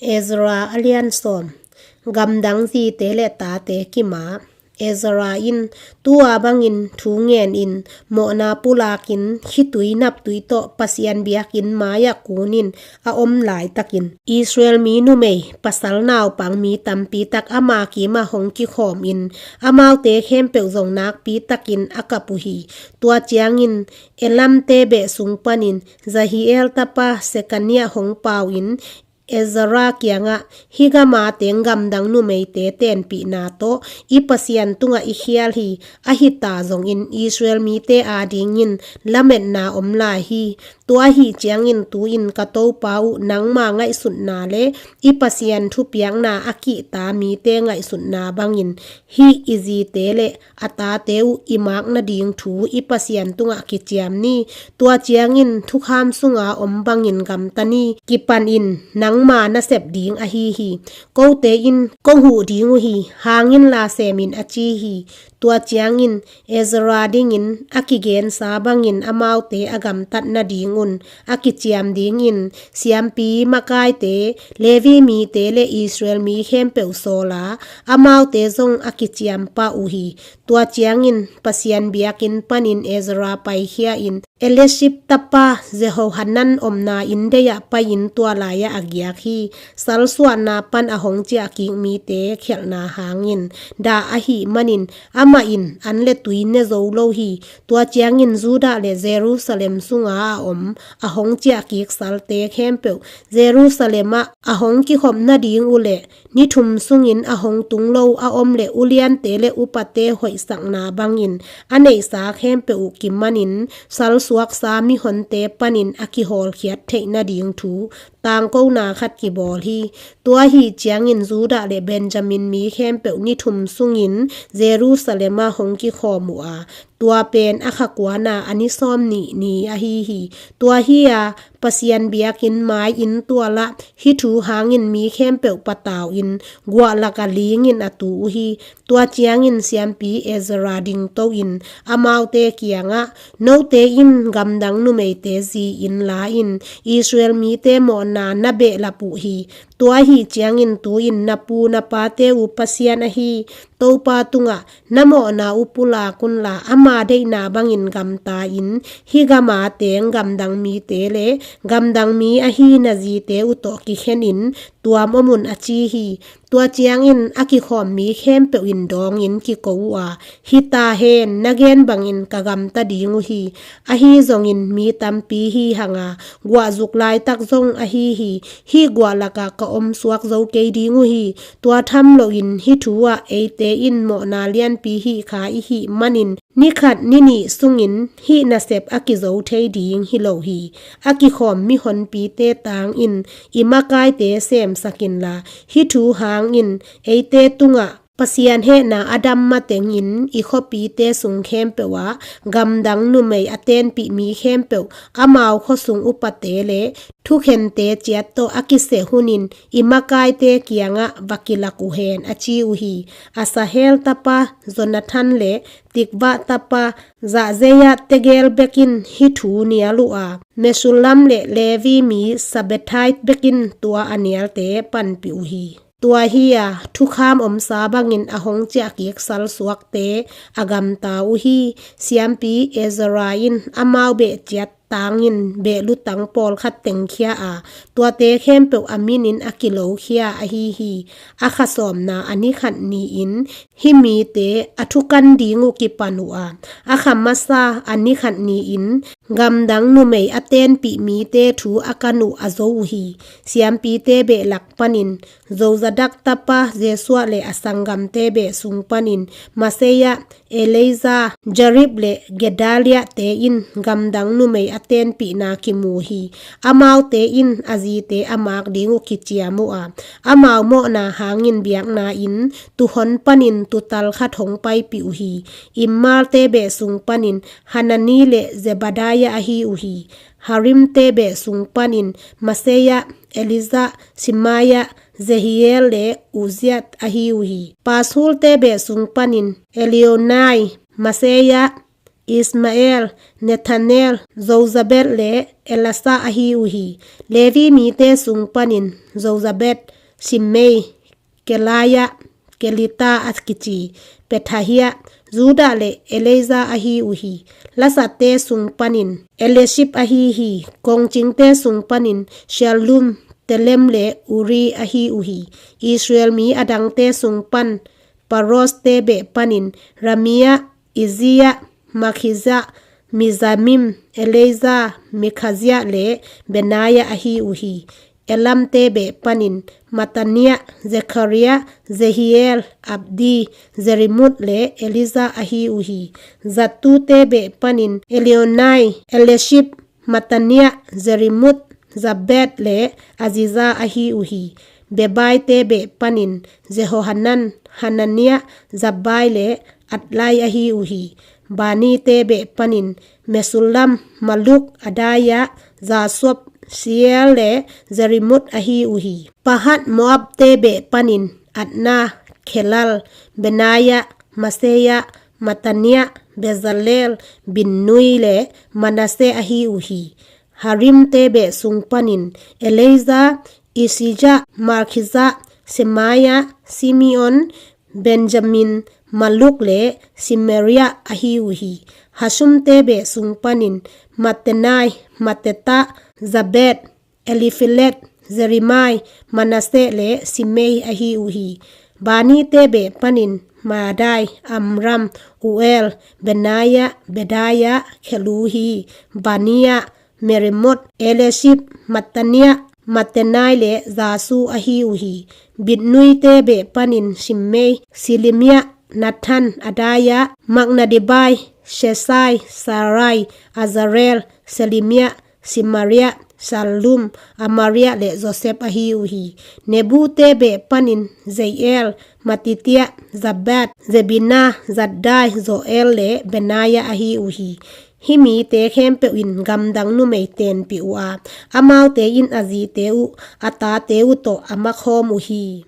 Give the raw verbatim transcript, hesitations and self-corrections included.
Ezra a lian sawm. Gamdang zite le tate kima. Ezra in tua bangin thu ngenin mawhna pulakin khitui naptui tawh Pasian biakinn mai-ah kunin a om laitakin Israel mi numei pasal naupang mi tampi tak ama kimah hong kikhawmin amaute khempeuh zong nakpi takin a kap uh hi. Tua ciangin Elamte beh sung panin Jehiel tapa Sekania hong pau-in Ezra kiangah, "Hih gama teng gamdang numeite tenpihna tawh i Pasian tungah i khial hi. Ahi ta zongin Israel mite adingin lametna om lai hi. Tua ahi ciangin tu-in ka topa uh nangma ngaihsutna le i Pasian thupiakna a kihta mite ngaihsutna bangin hih i zite le a tate uh i mak nading thu i Pasian tungah kiciam ni. Tua ciangin thukham sunga om bangin gamta ni. Kipanin nangma na sep ding ahi hi. Kote in kong huh ding uh hi. Hang inla sem in," a ci hi. Tua ciangin Ezra dingin a kigensa bangin amaute a gamtat nadingun a kiciam dingin siampi makaite, Levi mite le Israel mi khempeuh sawla, amaute zong a kiciam pah uh hi. Tua ciangin Pasian biakinn panin Ezra paikhia-in Eliashib tapa Jehohanan omna inn deih-ah pai-in tua lai-ah a giak hi. Salsuahna pan a hong ciahkik mite khialhna hangin dah ahih manin amah in an le tui ne zo lo hi. Tua ciangin Judah le Jerusalem sunga a om a hong ciahkik salte khempeuh Jerusalem ah a hong kikhop nading uh le ni thum sungin a hong tung lo a om le uliante le upate hoihsakna bangin a neihsa khempeuh uh kimanin salsuaksa mihonte panin a kihawlkhiat theih nading thu tangkona khat kibawl hi. Tua ahi ciangin Judah le Benjamin mi khempeuh ni thum sungin Jerusalem ah hong kikhawm uh a, tua pen a kha kuana a ni sawm nih ni ahi hi. Tua hi-a Pasian biakinn mai inn tualah hih thu hangin mi khempeuh patau-in guah lakah lingin a tu uh hi. Tua ciangin siampi Ezra dingto-in amaute kiangah, "Note in gamdang numeite zi-in la-in Israel mite mawhna na behlap uh hi. Tua ahi ciangin tu-in na pu na pate uh Pasian ahi Topa tungah na mawhna uh pulak unla ama deihna bangin gamta-in hih gama teng gamdang mite le gamdang mi ahi na zite uh tawh kikhenin tuam om un," a ci hi. Tua ciangin a kikhawm mi khempeuh in dawngin kiko uh a, "Hi ta hen, na gen bangin ka gamta ding uh hi. Ahi zongin mi tampi hi hanga guahzuk laitak zong ahi hi. Hih guah lakah ka om suak zo kei ding uh hi. Tua tham loin hih thu ah eite in mawhna lianpi hih kha i hih manin ni khat ni nih sungin hih nasep a kizo thei ding hi lo hi. A kikhawm mihonpite tangin i makaite semsak inla, hih thu hangin eite tungah Pasian hehna a dam matengin i khuapite sung khempeuh ah gamdang numei a tenpih mi khempeuh, amau khuasung upate le thukhente ciat tawh a kiseh hunin i makaite kiangah va kilak uh hen," a ci uh hi. Asahel tapa Jonathan le Tikvah tapa Jaazia tegel bekin hih thu nial uh a, Mesullam le Levi mi Sabbethai bekin tua a nialte panpih uh hi. Tua hi-a thukham omsa bangin a hong ciahkik salsuakte a gamta uh hi. Siampi Ezra in amau beh ciat tangin beh lutang pawlkhat tengkhia a, tuate khempeuh a minin a kilokhia ahi hi. A kha sawmna a ni khat ni-in hih mite a thukan ding uh kipan uh a, a kha masa a ni khat ni-in gamdang numei a tenpih mite thu a kan uh a zo uh hi. Siampite behlak panin Jozadak tapa Jesua le a sanggamte beh sung panin Maseia, Eleazar, Jarib le Gedalia te in gamdang numei a tenpihna kimu hi. Amaute in a zite a mak ding uh kiciam uh a, amau mawhna hangin biakna inn tuuhon panin tuutal khat hong paipih uh hi. Immalte beh sung panin Hanani le Zebadia ahi uh hi. Harimte beh sung panin Maseia, Elija, Simaia, Jehiel le Uzia ahi uh hi. Pashulte beh sung panin Elioenai, Maseia, Ismael, Nethanel, Jozabad le Elasa ahi uh hi. Levi mite sung panin Jozabad, Simei, Kelaya, Kelita a kici, Pethahia, Juda le Eleazar ahi uh hi. Lasate sung panin Eliashib ahi hi. Kongcingte sung panin Shallum, Telem le Uri ahi uh hi. Israel mi adangte sung pan Paroste beh panin Ramia, Izia, Makhija, Mizamim, Eleazar, Mikhazia le Benaya ahi uh hi. Elamte beh panin Matania, Zekaria, Jehiel, Abdi, Jerimut le Eliza ahi uh hi. Zattute beh panin Elionai, Eliashib, Matania, Jerimut, Zabad le Aziza ahi uh hi. Bebaite beh panin Jehohanan, Hanania, Zabbai le Adlai ahi uh hi. Banite beh panin Mesullam, Maluk, Adaya, Jasop, Siel le Jerimut ahi uh hi. Pahat Moabte beh panin Adna, Khelal, Benaya, Maseya, Matania, Bezalel, Binnui le Manase ahi uh hi. Harimte beh sung panin Eleazar, Ishija, Malkhija, Semaya, Simeon, Benjamin, Maluk le Simeria ahi uh hi. Hasumte beh sung panin Mattenai, Matteta, Zabed, Eliphelet, Jeremai, Manase le Simei ahi uh hi. Banite beh panin Madai, Amram, Uel, Benaya, Bedaya, Kheluhi, Bania, Meremot, Eliashib, Mattania, Mattenai le Jasu ahi uh hi. Bitnuite beh panin Simei, Silimia, Nathan, Adaya, Maknadibai, Shesai, Sarai, Azarel, Selimia, Simaria, Sallum, Amaria le Joseph ahi uh hi. Nebute beh panin Jeiel, Matitia, Zabad, Zebina, Zaddai, Joel le Benaya ahi uh hi. Hih mite khempeuh in gamdang numei tenpih uh a, amaute in a zite uh, a tate uh tawh a makhawm uh hi.